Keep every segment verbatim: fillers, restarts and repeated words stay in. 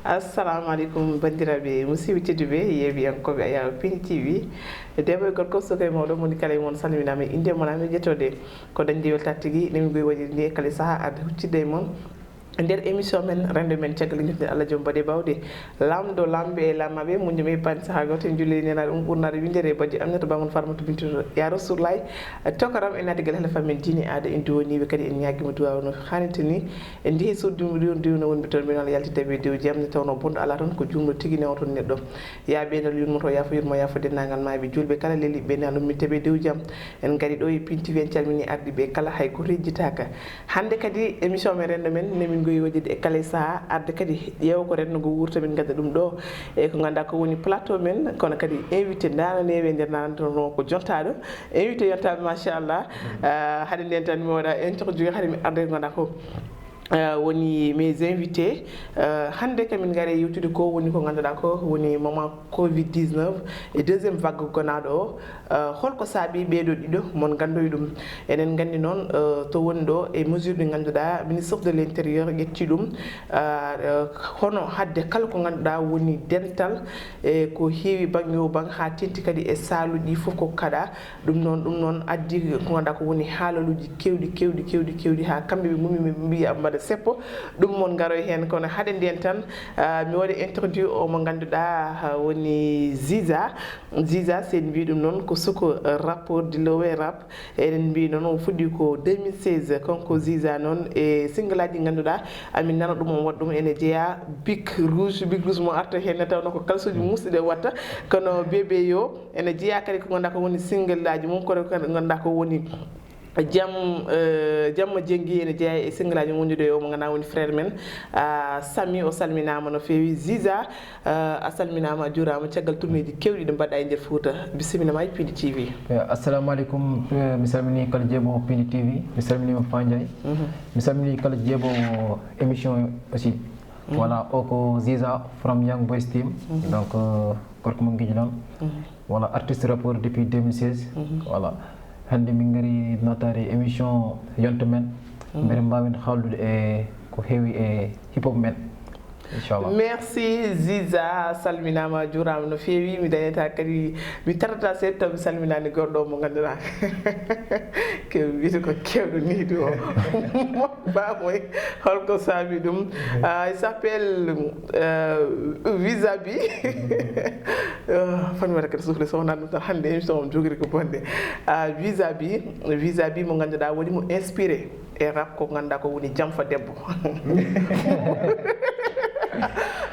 Assalamu aleykum, banndiraaɓe musidɓe tedduɓe, yeewiyankooɓe Ayaw Pini T V. Debbo e gorko, suka e mawɗo, moni kala e mon salminaama, innde mon e yettode. Ko dañde weltaare tigi, emin ngoy waɗirde ni e kala saha arde huccitde e mon nder émission men, renndo men, caggal nde Allah joom baɗe bawɗe. Laamɗo laamɓe e laamaaɓe, muñɗo men e paani saha gooto, en julle e neenaaɗo um ɓurnaade winndere e bajjo Aminata Ba mon Farmata Bintu, ya Rasulullah. Tokaram en naati galle hela famille diine aada, en duwaniiɓe kadi, en ñaagima duwaaw no haanirta ni. En njehi suudu diwno, diwno wonɓe toon, mbiɗo Allah yaltita ɓe dow jam, nde tawnoo bonɗo alaa toon, ko juumɗo tigi newoo toon neɗɗo. Ya ɓe nal yurmoto, yaafo yurmo, yaafo denndaangal maaɓe juulɓe kala leli, ɓe nal ummitta ɓe dow jam. En ngari ɗo e Pini T V, en calmini ardiiɓe kala, hay gooto yejjitaaka. Hannde kadi émission men renndo men, nemin ngoyi waɗirde e kala saha, arde kadi ƴeewa ko renndo ngo wuurta, min ngadda ɗum ɗo. E ko ngannduɗaa ko woni plateau men, kono kadi invité ndaana neewe nder naanantono ko jontaaɗo. Invité yontaaɓe, machallah. Ah, hade nden tan mi waɗa interview, hade mi arde ko ngannduɗaa ko, ah, woni mes invités. Ah, hannde kamin ngare yewtude ko woni ko ngannduɗaa ko woni moment covid dix-neuf e deuxième vague gonaaɗo o. Ah, holko saabi ɓeeɗo ɗiɗo mon nganndoyi ɗum? Eɗen nganndi noon, ah, to woni ɗo e mesure ɗi ngannduɗaa ministre de l'intérieur ƴetti ɗum. Ah, ah, hono hadde kala ko ngannduɗaa woni dental e ko heewi bannge o bannge haa teeŋti kadi e saaluuji ɗi fof ko kaɗa. Ɗum noon, ɗum noon addi ko ngannduɗaa ko woni haalaluuji keewɗi, keewɗi, keewɗi, keewɗi, haa kamɓe ɓe ngummi ɓe mbiyi aɓe mbaɗa seppo. Ɗum mon ngaroy heen, kono hade nden tan, ah, mi waɗa introduit o mo ngannduɗaa, ah, woni Ziza. Ziza, so en mbii ɗum noon ko suko, ah, rappeur, dillowo e rap. Eɗen mbii noon o fuɗɗi ko deux mille seize, kanko Ziza noon e single aji ɗi ngannduɗaa amin nana ɗum, on waɗa ɗum ene jeyaa Bic Rouge, Bic Rouge mo arta heen ne tawnoo ko kalsuuji muusɗi ɗe watta, kono Bébé Yo ene jeyaa kadi ko ngannduɗaa ko woni single aji mum, kono ko ngannduɗaa ko woni Jam, eh, Jamma Jenngi ene jeyaa e single aji wondude e o mo ngannduɗaa woni frère men, ah, Samy, o salminaama no feewi. Ziza, ah, a salminaama, a juuraama caggal tumeeji keewɗi ɗi mbaɗɗaa e nder Fuuta. Bisimilla ma e Pini T V. Eh, assalamu aleykum. Eh, mi salmini kala jeeɓo Pini T V. Mi salminiima Fa Ndiaye. Mhm. Mi salmini kala jeeɓo émission aussi. Mhm. Voilà, o ko Ziza from Young Boys Team. Mhm. Donc, euh, gorko mo Ngiijo noon. Mhm. Voilà, artiste rappeur depuis deux mille seize. Mhm. Voilà. Hannde min ngari nootaade émission yonto men. Mhm. Mbele mbaawen haaldude e ko heewi e hip hop men. Inchallah. Merci Ziza, a salminaama, a juuraama no feewi. Mi dañataa kadi, mi tardata seeɗa taw mi salminaani gorɗo o mo ngannduɗaa. Kew wiyde ko kewɗo nehdi o. Ba moy, holko saabi ɗum? Ah, il s'appelle, euh, Visabi. Ah, fami waɗa kadi soufflé, so wonaa ɗum tan hannde émission o jogori ko bonde. Ah, Visabi, Visabi mo ngannduɗaa waɗi mo inspiré e rap ko ngannduɗaa ko woni Jamfa Debbo.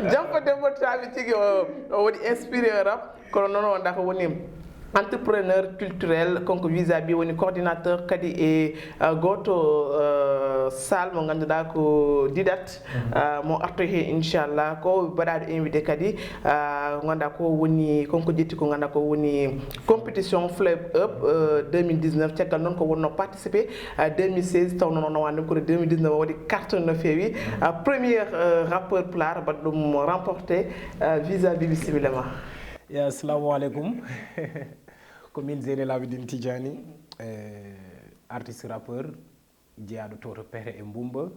Jamfa Debbo taawi tigi o, o waɗi inspiré e rap, kono noon o ngannduɗaa ko woni entrepreneur culturel, kanko Visabi woni coordinateur kadi e, euh, gooto, euh, salle mo ngannduɗaa ko Didat, euh, mo arto he inchallah, ko baɗaaɗo invité kadi, euh, ngannduɗaa ko woni, kanko ƴetti ko ngannduɗaa ko woni compétition Flip Up, euh, deux mille dix-neuf, caggal noon ko wonno participé, euh, deux mille seize, taw noon o nawaani ɗum, kono deux mille dix-neuf o waɗi carton no feewi. Euh, premier, euh, rappeur pulaar mbaɗa ɗum remporté, euh, Visabi, bisimilla ma. Ya, assalamu aleykum. Ko min Zeynel Abidine Tidjani, eh, artiste rappeur, jeyaaɗo to, to Pete e Mbumba.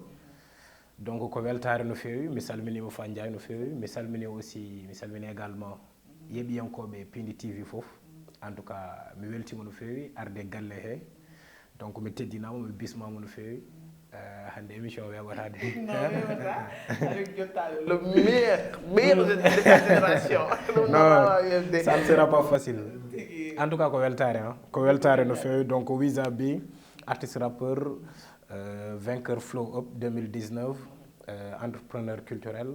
Donc ko weltaare no feewi, mi salminiima Fa Ndiaye no feewi, mi salmini aussi, mi salmini également yeeɓiyankooɓe Pindi T V fof. En tout cas, mi weltiima no feewi arde galle he. Donc mi teddinaama, mi bismaama no feewi. Eh, hannde émission weeɓataa de. Non, weeɓataa. Avec jottaaɓe, le meilleur, meilleur de, de ta génération. Ɗum non, non, weeɓde. Ça ne sera pas facile. Tigi. En tout cas, ko weltaare, hein. Ko weltaare no feewi. Donc, Visabi, artiste rappeur, euh, vainqueur Flow Up deux mille dix-neuf, euh, entrepreneur culturel,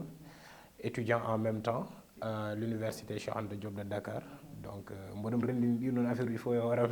étudiant en même temps à l'université Cheikh Anta Diop de Dakar. Donc, euh, mboɗo renndini ɗi noon affaire uji fof e hoore am.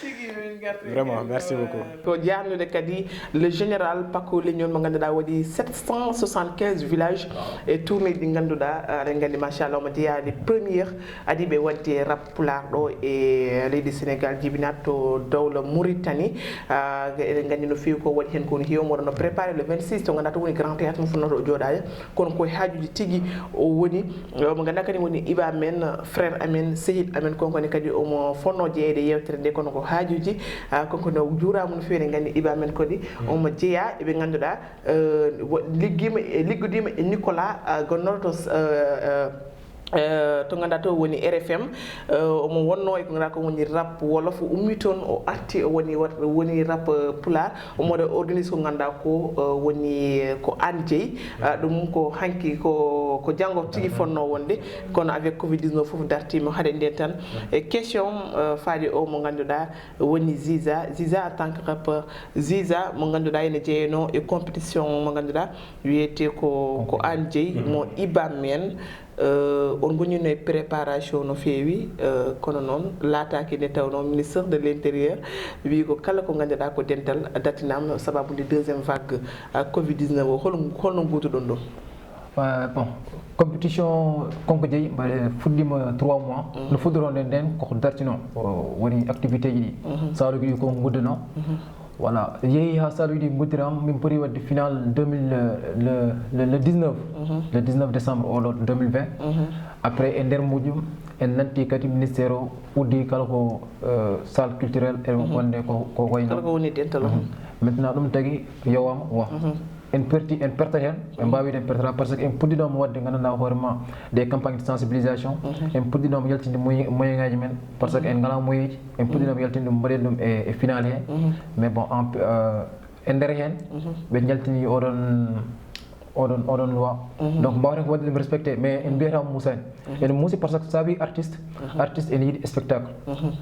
Tigi, min ngarti vraiment, merci beaucoup. Ko jaarnude kadi le général Paco Leñol mo ngannduɗaa waɗi sept cent soixante-quinze villages e tuumeeji ɗi ngannduɗaa, aɗa nganndi, machallah, omo jeyaa les premières adiiɓe waɗde rap pulaar ɗo e leydi Sénégal, jibinaat to dowla Mauritanie. Ah, eɗen nganndi no feewi ko waɗi heen ko no heewi. Omo waɗa no préparé le vingt-six to ngannduɗaa to woni Grand Théâtre mo fotnooto o jooɗaade. Kono ko e haajuuji tigi o woni. Omo ngannduɗaa kadi woni iba men, frère amen, sehil amen, konkone kadi omo fotnoo jeyeede e yeewtere nde, kono ko haaju Juuji, ah, kanko ne o juuraama no feewi, eɗen nganndi Iba men kadi, omo jeyaa e ɓe ngannduɗaa, eh, wo-, liggiima e, liggodii e Nicolas, ah, gonnooɗo to, eh, eh, eh, to ngannduɗaa to woni R F M, eh, omo wonnoo e ko ngannduɗaa ko woni rap wolof, o ummi toon, o arti, o woni wat-, woni rap, eh, pulaar, omo waɗa organise ko ngannduɗaa ko, eh, woni, eh, ko Aan Jeyi, ah, ɗum ko hanki ko, ko janngo tigi fotnoo wonde, kono avec covid dix-neuf fof dartiima, haɗe nden tan e question, eh, faade o mo ngannduɗaa, woni Ziza, Ziza en tant que rappeur, Ziza mo ngannduɗaa ene jeyanoo e compétition mo ngannduɗaa wiyetee ko, ko Aan Jeyi, mo Iba men. Euh, on ngonii no e préparation no feewi, euh, kono noon laataaki nde tawnoo ministre de l'intérieur wii ko kala ko ngannduɗaa ko dental dartinaama sababu nde deuxième vague, euh, covid dix-neuf o. Hol-, holno nguurduɗon ɗum? Euh, bon, compétition Konko Jeyi mbaɗe fuɗɗiima trois mois. No fuɗɗoroo nden nden koko dartinoo, o woni activité ji ɗi. Saaluuji ɗi ko nguddanoo. Voilà, yehi haa saaluuji ɗi nguddiraama, min poti waɗde final deux mille, le, le, le dix-neuf, le dix-neuf décembre oɗo deux mille vingt. Après, e nder muujum, en nanti kadi ministère o uddi kala ko, euh, salle culturelle, e wonde ko, ko wayno. Kala ko woni dental o. Maintenant, ɗum tagi yowama wa. En perti, en pertat heen, en mbaawi en pertata parce que en puɗɗinooma waɗde, nganndanɗaa hoore ma, des campagnes de sensibilisation. En puɗɗinooma yaltinde moyen, moyen ngaji men, parce que en ngalaa moyen ji. En puɗɗinooma yaltinde ɗum, mbaɗen ɗum e, e final he. Mais bon, en, euh, e nder heen, ɓe njaltini oɗon, oɗon, oɗon loi. Donc, mbaawten ko waɗde ɗum respecté, mais en mbiyata muusani. Ene muusi parce que saabi artiste, artiste ene yiɗi spectacle.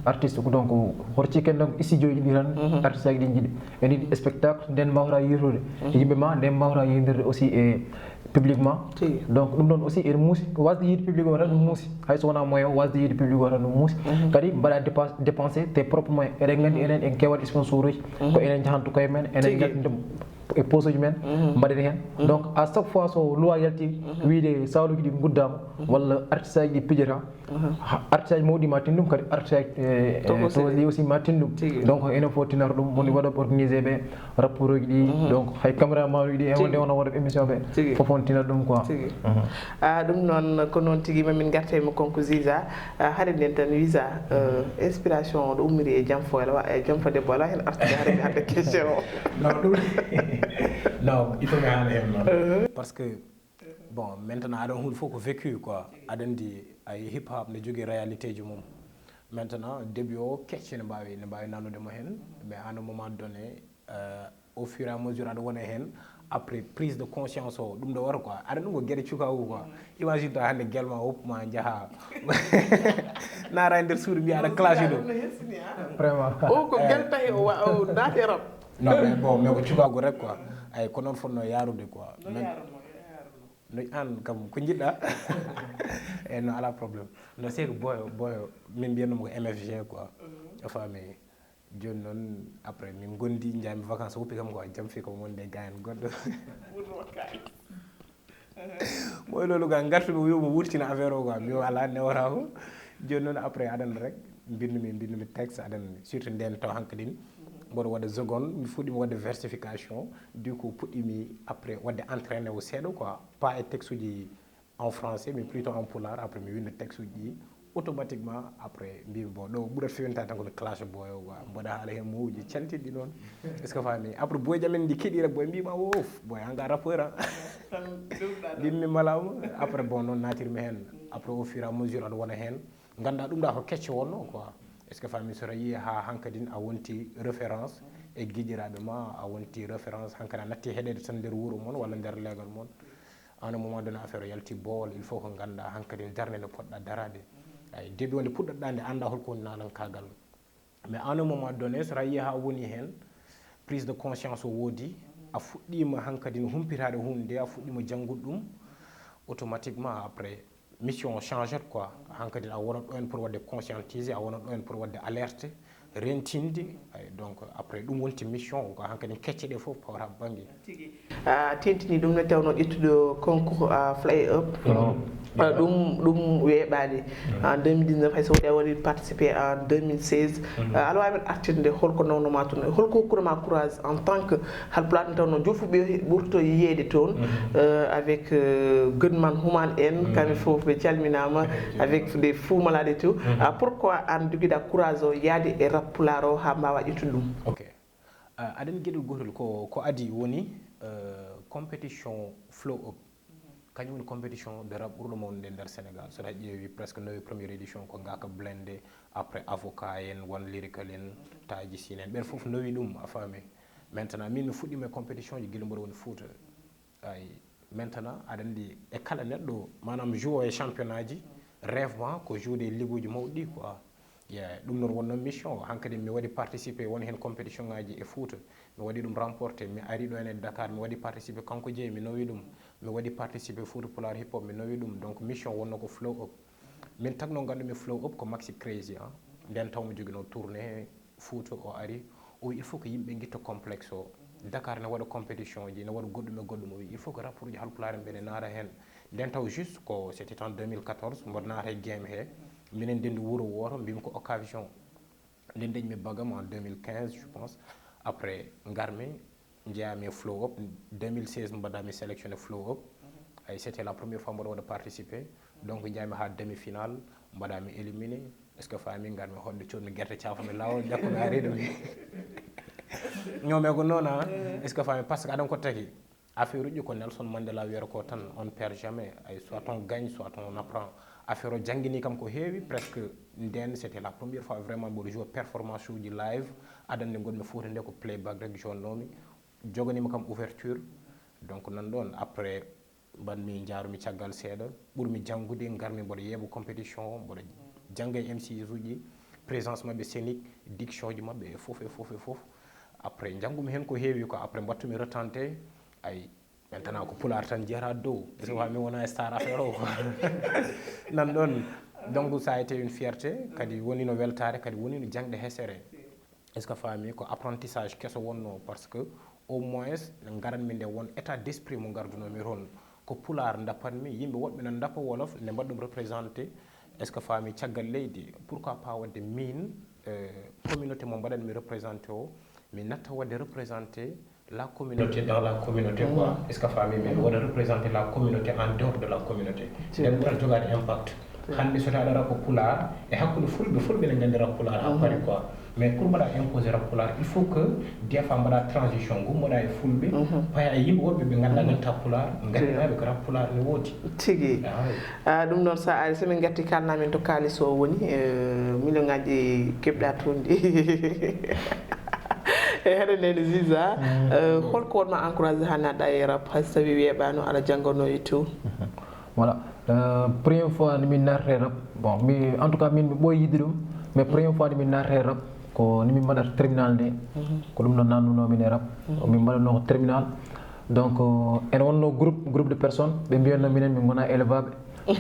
Artiste ko donc horci ken donc studio ji ɗi tan, artiste aji ɗi jiɗi. Ene yiɗi spectacle, nden mbawata yiitude. Yimɓe ma, nden mbawata yiidirde aussi e publiquement. Tigi. Donc, ɗum ɗon aussi ene muusi. Wasde yiide public o tan ɗum muusi. Hay so wonaa moyen o, wasde yiide public o tan ɗum muusi. Kadi mbaɗa dépa-, dépensé tes propres moyens. Eɗen nganndi enen en keewat sponsor uji. Ko enen njahanto koye men, enen njaltinta e poche uji men, mbaɗen heen. Donc, à chaque fois so loi yalti, wiide saaluuji ɗi nguddaama, walla artiste aji ɗi pijata, ha, artiste aji mawɗi ma tin ɗum, kadi artiste aji, eh, eh, to ɗi aussi ma tin ɗum. Tigi. Donc, enen fof tinata ɗum, woni waɗa organisé ɓe, rapport uji ɗi, donc, hay caméraman uji ɗi, e wonde on waɗa émission ɓe, fof on tinata ɗum quoi. Tigi. Ah, ɗum noon, ko noon tigi, ma min ngarta e mo Konko Ziza. Ah, haɗe nden tan, Ziza, euh, inspiration o ɗo ummiri e jam fo, ala, e jam fo debbo, ala heen artude haɗe mi adda question o. Non, ɗum, non, il faut mi haala heen noon. Parce que, bon, maintenant, aɗa huunde fof ko vécu, quoi. Aɗa anndi, ay, hip hop ne jogii réalité ji mum. Maintenant, début o, kecce ne mbaawi, ne mbaawi nanude mo heen, mais à un moment donné, euh, au fur et à mesure aɗa wona heen, après prise de conscience o, ɗum ɗo wara quoi. Aɗa ɗum ko geɗe cukaagu quoi. Imagine toi hannde guelma o woppu ma njaha. Naara e nder suudu mbiya aɗa clashé ɗum. Vraiment. O ko guel tahi o wa-, o naati e rap. Non, mais bon, mais ko cukaagu rek quoi. Ay, ko noon fotno yaarude quoi. No, an kam ko njiɗɗa? E no, ala problème. No, c'est que boyo, boyo, min mbiyatnoo mo ko M F G quoi. A faami? Jooni noon, après, min ngondi, njahmi vacances, woppi kam ko a jam, fii ko wonde gaayan goɗɗo. Ɓurno kay. Moy loolu ga, ngartumi, o wi'u mo wurtina affaire o ga, mi o ala newata ko. Jooni noon, après, aɗa anndi rek, mbinnumi, mbinnumi texte, aɗa anndi, surtout nden taw hankadin, mboɗo waɗa seconde, mi fuɗɗiima waɗde versification, du coup, puɗɗiimi, après, waɗde entraîné o seeɗa quoi, pas e texte uji en français, mais plutôt en pulaar. Après, mi winnda texte uji ɗi, automatiquement, après, mbimi, bon, ɗo ɓurat fewnta tan ko mi clash boy o, quoi. Mboɗo haala heen mowji cantiɗi noon. Est-ce que faami? Après, boy jamen ndi keɗira, boy mbima, "Wof, boy, an ga rappeur, ah." Tan ɗum ɗa ɗo. Mbimi, "Malama." Après, bon, noon naatirmi heen. Après, au fur et à mesure, aɗa wona heen. Ngannda ɗum ɗa ko kecce wonno, quoi. Est-ce que faami? So tawi ha hankadin a wonti référence e giƴiraaɓe ma, a wonti référence, hankadi a natti heɗeede tan nder wuro mon walla nder leegal mon. À un moment donné, affaire o yalti boowal, il faut ko ngannda hankadi darnde nde poɗɗa daraade. Ay, début o nde puɗɗoɗa nde, annda holko woni naalankaagal. Mais à un moment donné, so tawi haa woni heen, prise de conscience o woodi, a fuɗɗiima hankadi no humpitaade huunde nde, a fuɗɗiima janngude ɗum, automatiquement après, mission o change quoi. Hankadi a wonat ɗo en pour waɗde conscientiser, a wonat ɗo en pour waɗde alerte, rentinde. Ay, donc, après, ɗum wonti mission o, ko hankadi kecce ɗe fof pawata bannge. Tigi. A tentini ɗum nde tawnoo ƴettude concours, a, Fly Up. Ah, ɗum, ɗum weeɓaani. En deux mille dix-neuf, hay so woni a waɗi participé en deux mille seize. Ah, aɗa waawi men artirde holko nawnoo ma toon? Holko hokkuna ma courage en tant que Haalpulaar, nde tawnoo jofuɓe ɓurto yiyeede toon, euh, avec, euh, Goodman Human en, kamɓe fof ɓe calminaama, avec des Fou Malade et tout. Ah, pourquoi aan jogiɗa courage o yaade e rap Pulaar o haa mbaawa ƴettude ɗum. Ok. Uh, aɗen geɗel gotel ko ko adi woni uh, compétition Flow Up. Kañum woni compétition de rap ɓurɗo mawnude nder Sénégal. So tawi ƴeewi presque nowi première édition ko Ngaka Blende, après Avocat en, One Lyrical en, Taji Sine en, ɓen fof nowi ɗum, a faami. Maintenant min mi fuɗɗima e compétition ji gila mboɗo woni Fouta. Ay, maintenant aɗa anndi e kala neɗɗo, maanaam jouo e championnat ji, rêve ma ko joude e ligue uji mawɗi quoi. Yeah, ɗum noon wonno mission o. Hankadi mi waɗi participer, won heen compétition ngaji e Fouta. Mi waɗi ɗum remporter, mi ari ɗo ene Dakar, mi waɗi participer kanko jeeyi, mi nowi ɗum. Mi waɗi participer Fouta Pulaar Hip Hop, mi nowi ɗum. Donc mission wonno ko Flow Up. Min tagno nganndu-mi Flow Up ko Maxi Crazy, ah. Nden taw mi jogino tournée Fouta, o ari, o wi il faut que yimɓe ngitta complexe o. Dakar ne waɗa compétition ji, ne waɗa goɗɗum e goɗɗum, o wi il faut que rapport ji halpulaar en ɓe ne naata heen. Nden taw juste ko c'était en deux mille quatorze, mboɗo naata e game he, minen ndenndi wuro wooto, mbimi ko occasion. Nden dañmi bagam en deux mille quinze, je pense. Après ngarmi, njeyami e Flow Up. Deux mille seize mbaɗami sélectionné Flow Up. Ay, c'était la première fois mboɗo waɗa participer. Donc njeyami ha demi-finale, mbaɗami éliminé. Est-ce que faami? Ngarmi hoɗde, coodmi gerte, caafami lawol, ƴakkumi, ari ɗum. Non, mais ko noon, ah. Est-ce que faami? Parce que aɗan ko tagi affaire uji ko Nelson Mandela wiyata ko tan, on perd jamais. Ay, soit on gagne, soit on apprend. Affaire o janngini kam ko heewi, presque nden c'était la première fois vraiment mboɗo joue performance uji live. Adannde ngonmi Fouta nde ko playback rek jonnomi. Joganima kam ouverture. Donc nan ɗon, après mbanmi, njaarumi caggal seeɗa, ɓurmi janngude, ngarmi mboɗo yeeɓa compétition o, mboɗo jannga e M Cs uji, présence maɓɓe scénique, diction ji maɓɓe e fof e fof e fof. Après njanngumi heen ko heewi ko, après mbattumi retante. Ay, maintenant ko pulaar tan jeyata dow, est-ce que mi wona e star affaire o? Nan ɗon. Donc ça a été une fierté, kadi wonino weltaare, kadi wonino jaŋde hesere. Est-ce que faami? Ko apprentissage keso wonno, parce que au moins ngaranmi nde won état d'esprit mo ngardunomi toon. Ko pulaar ndappanmi, yimɓe woɗɓe na ndapa wolof, nde mbaɗɗum représenté. Est-ce que faami? Caggal leydi, pourquoi pas waɗde min, euh, communauté mo mbaɗanmi représenté o, mi natta waɗde représenté la communauté dans la communauté quoi. Est-ce que faami? Mi waɗa représenté la communauté en dehors de la communauté. Nden ɓura jogaade impact. Hannde so tawi aɗa rap pulaar e hakkunde fulɓe, fulɓe ne nganndi rap pulaar ha paari quoi. Mais pour mbaɗa imposer rap pulaar, il faut que des fois mbaɗa transition, ngummoɗa e fulɓe, paya e yimɓe woɗɓe ɓe ngannda nganta pulaar, nganndiraaɓe ko rap pulaar ne woodi. Tigi. Ah, ɗum noon, so a ari, so min ngarti, kalna min to kaalis o woni, eh, million ngaji keɓɗa toon ɗi. E hade nene Ziza, eh, holko wonma encouragé ha naatɗa e rap, hay so tawi weeɓano, aɗa janngano et tout? Voilà. Euh, première fois ni min naatata e rap, bon, mi, en tout cas min mi ɓooyi yidde ɗum, mais première fois ni min naatata e rap ko ni min mbaɗata terminal nde. Ko ɗum ɗo nannuno min e rap. Min mbaɗatno ko terminal. Donc euh, ene wonno groupe, groupe de personnes, ɓe mbiyatno minen min gona élevaɓe.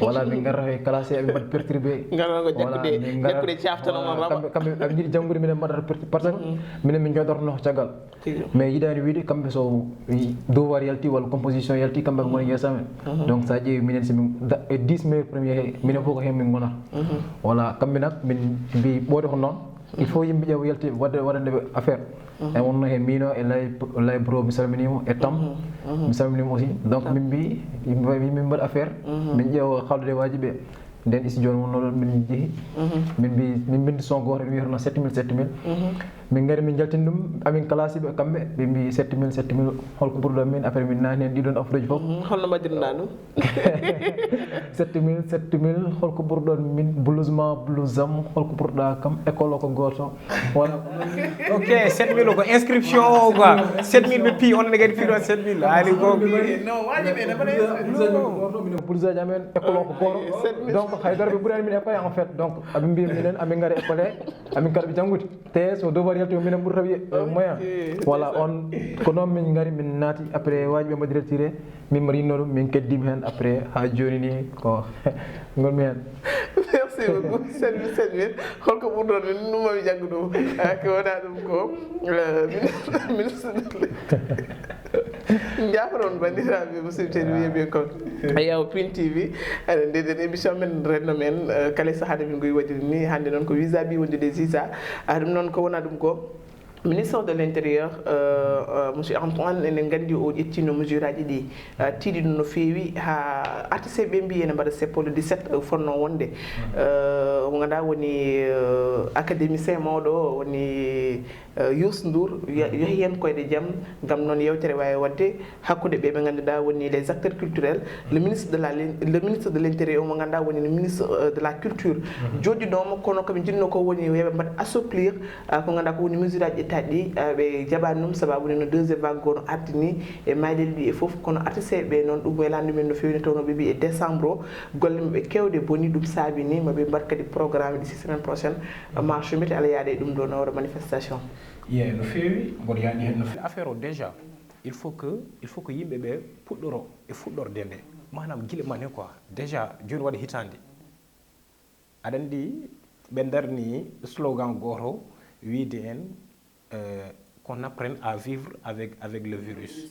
Voilà, min ngarata e classe, ɓe mbaɗa perturbé. Ngarata ko ƴakkude, ƴakkude caftanoma raba. Kamɓe, kamɓe aɓe jiɗi janngude, minen mbaɗata perturbé, par ce que minen min jooɗorno ko caggal. Mais yiɗani wiide kamɓe so devoir yalti walla composition yalti, kamɓe ko ngoni yeeso amen. Donc sa ƴeewi minen, si min e dix meilleur premier he, minen fof ko heen min ngonata. Voilà, kamɓe nak min mbi ɓooyde ko noon, il faut yimɓe ƴeewa yalti waɗde, waɗande ɓe affaire. En wonno he miino e lay, lay bro, mi salminimo, e tam, mi salminimo aussi. Donc min mbi yimɓe min mbaɗa affaire, min ƴeewa haaldude waaji ɓe. Nden studio on wonno ɗon, min jehi. Min mbi, min mbindi son gooto, ɗum wiyatno sept mille, sept mille. Min ngari min jaltini ɗum, amin classe ɓe kamɓe, ɓe mbi sept mille, sept mille, holko ɓurɗon min? Après min naani heen ɗiɗon affaire uji fof. Holno mbaɗirɗa ɗum? Sept mille, sept mille, holko ɓurɗon min? Blues ma, blues am, holko ɓurɗa kam? École o ko gooto. Voilà. Ok, sept mille o ko inscription o quoi. Sept mille ɓe pi, onon ne kadi piɗon sept mille. Ali ko. Blues aji amen, école o ko gooto. Donc hay dara ɓe ɓurani min école en fait. Donc aɓe mbiya minen amin ngari école, amin kadi ɓe janngude. Te so devoir yalti o minen ɓurata wiye moyen. Voilà, on ko noon min ngari min naati, après waaji ɓe mbaɗi retiré. Min mbaɗinno ɗum, min keddima heen, après ha jooni ni ko ngonmi heen. Merci beaucoup. Sept mille, sept mille, holko ɓurɗon min? Ɗum mami janngu ɗum. Ah, ko wona ɗum ko, euh, ministre. Jaafoɗon banndiraaɓe musidɓe tedduɓe, wiyeɓe kon. Yaw Pin T V, aɗa ndeɗen émission men renno men, euh, kala sahaa nde min ngoyi waɗiri ni. Hannde noon ko Visa ɓi wondude Ziza. Ah, ɗum noon ko wona ɗum ko Ministre de l'Intérieur, euh, euh, monsieur Antoine, enen nganndi o ƴettino mesure aji ɗi, euh, tiiɗi ɗum no feewi, haa artiste ɓe mbi ene mbaɗa seppo le dix-sept, euh, fotno wonde. Euh, mo ngannduɗaa woni, euh, académicien mawɗo, woni, euh, Youssou Ndour, ya-, yahi heen koyɗe jam, ngam noon yewtere waawi waɗde hakkunde ɓe ɓe ngannduɗaa woni les acteurs culturels, le ministre de la, le ministre de l'Intérieur, mo ngannduɗaa woni le ministre, euh, de la Culture. Jooɗinooma, kono ko ɓe njiɗno ko woni yo ɓe mbaɗ assouplir, ah, ko ngannduɗaa ko woni mesure aji ƴettaaɗi ɗi, ah, ɓe jaɓaani ɗum, sababu ne no deuxième vague o no ardini e mayɗeele ɗi e fof, kono artiste ɓe noon ɗum welaani ɗumen no feewi, nde tawnoo ɓe mbi e décembre o golle maɓɓe keewɗe boni, ɗum saabini ma ɓe mbaɗ kadi programme ɗi si semaine prochaine, ah, marche mbiyete Alla yaada e ɗum ɗo nawra manifestation. Ye, no feewi, mboɗo yaaɗi heen no feewi. Affaire o déjà, il faut que, il faut que yimɓe ɓe puɗɗoro e fuɗɗorde nde, maanaam gila mane quoi. Déjà, jooni waɗi hitaande. Aɗa anndi ɓe ndarni slogan gooto wiyde en, euh, qu'on apprenne à vivre avec, avec le virus.